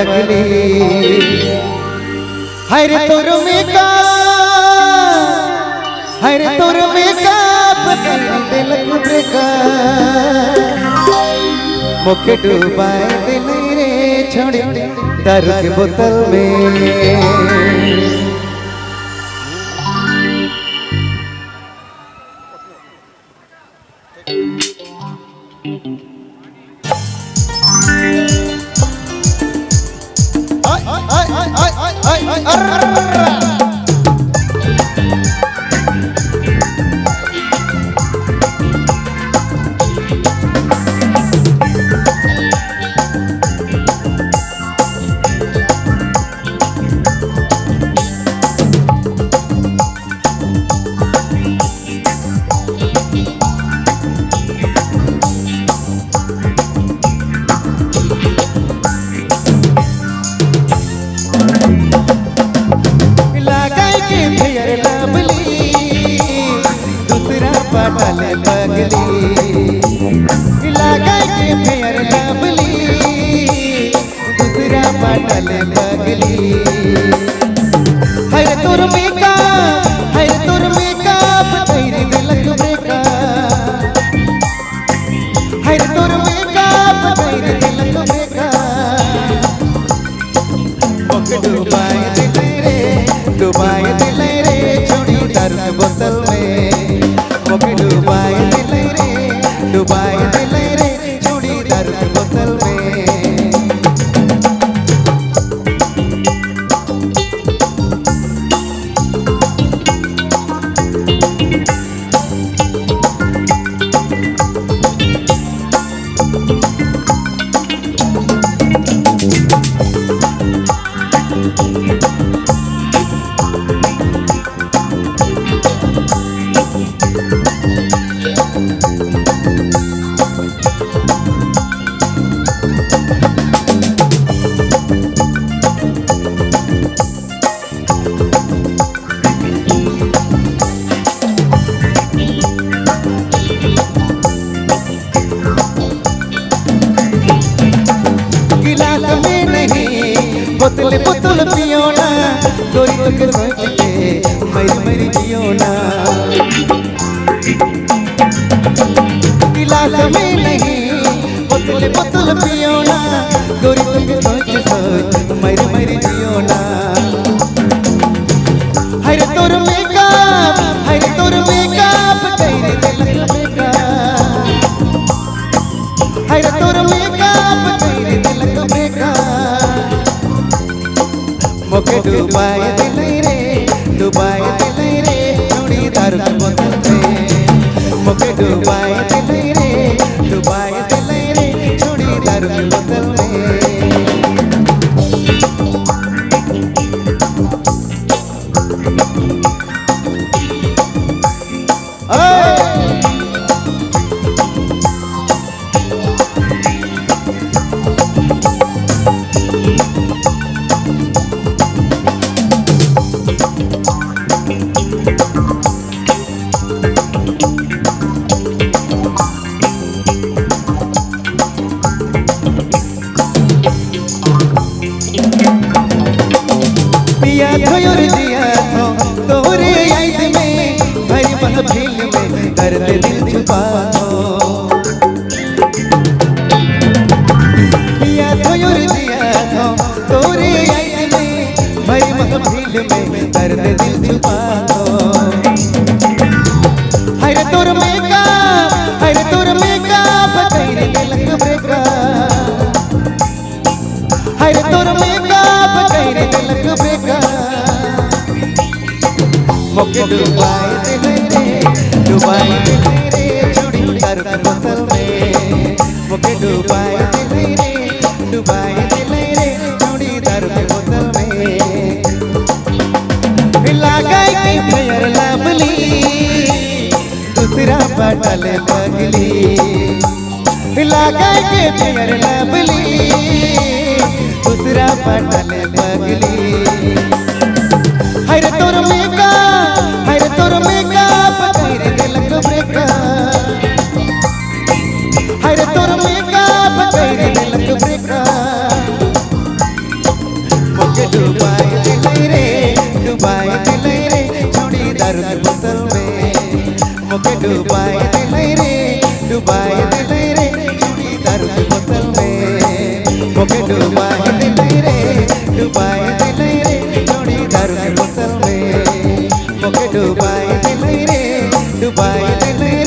पगली। हाय रे तोर मेकअप, हाय रे तोर मेकअप कर दिलक ब्रेकअप, मोके डुबाए दिल रे छोड़ी दारू के बोतल में। दूसरा पगली लगाए के फेयर लवली, दूसरा पाटल पगली। हाय तोर मेकअप, हाय तोर मेकअप तेरे दिलक ब्रेकअप, हाय तोर मेकअप तेरे दिलक ब्रेकअप, मोके डुबाए दिल रे, डुबाए दिल रे छोड़ी दारू के बोतल में, मोके डुबाए दिल रे, डुबाए दिल रे छोड़ी दारू के बोतल में। गिलास में नहीं बोतल बोतल पियो ना, गोरी तुके सोच के मरी मरी जियो ना। गिलास में नहीं बोतल बोतल पियो ना, गोरी तुके सोच सोच मरी मरी जियो ना। हाय रे तोर मेकअप, हाय रे तोर मेकअप तेरे दिलक ब्रेकअप, हाय रे तोर मेकअप तेरे दिलक ब्रेकअप, मोके डुबाए दिल रे, डुबाए दिल रे छोड़ी दारू के बोतल में, मोके डुबाए दिल रे, डुबाए दिल रे छोड़ी दारू के बोतल में। पिया थोर जिया थो तोरे याद में, भरी महफिल में दर्द दिल छुपा थो। पिया थोर जिया थो तोरे याद में, भरी महफिल में दर्द दिल छुपा थो। हाय रे तोर मेकअप, हाय रे तोर मेकअप तेरे दिलक ब्रेकअप, हाय रे तोर मेकअप तेरे दिलक ब्रेकअप, मोके डुबाए दिल रे, डुबाए दिल रे छोड़ी दारू के बोतल में, मोके डुबाए दिल रे, डुबाए दिल रे छोड़ी दारू के बोतल में। लगाए के फेयर लवली, दूसरा पाटल पगली, लगाए के फेयर लवली, दूसरा पाटल पगली। हाय रे तोर मेकअप, हाय रे तोर मेकअप तेरे दिलक ब्रेकअप, हाय रे तोर मेकअप तेरे दिलक ब्रेकअप, देलै रे, डुबाई देलै।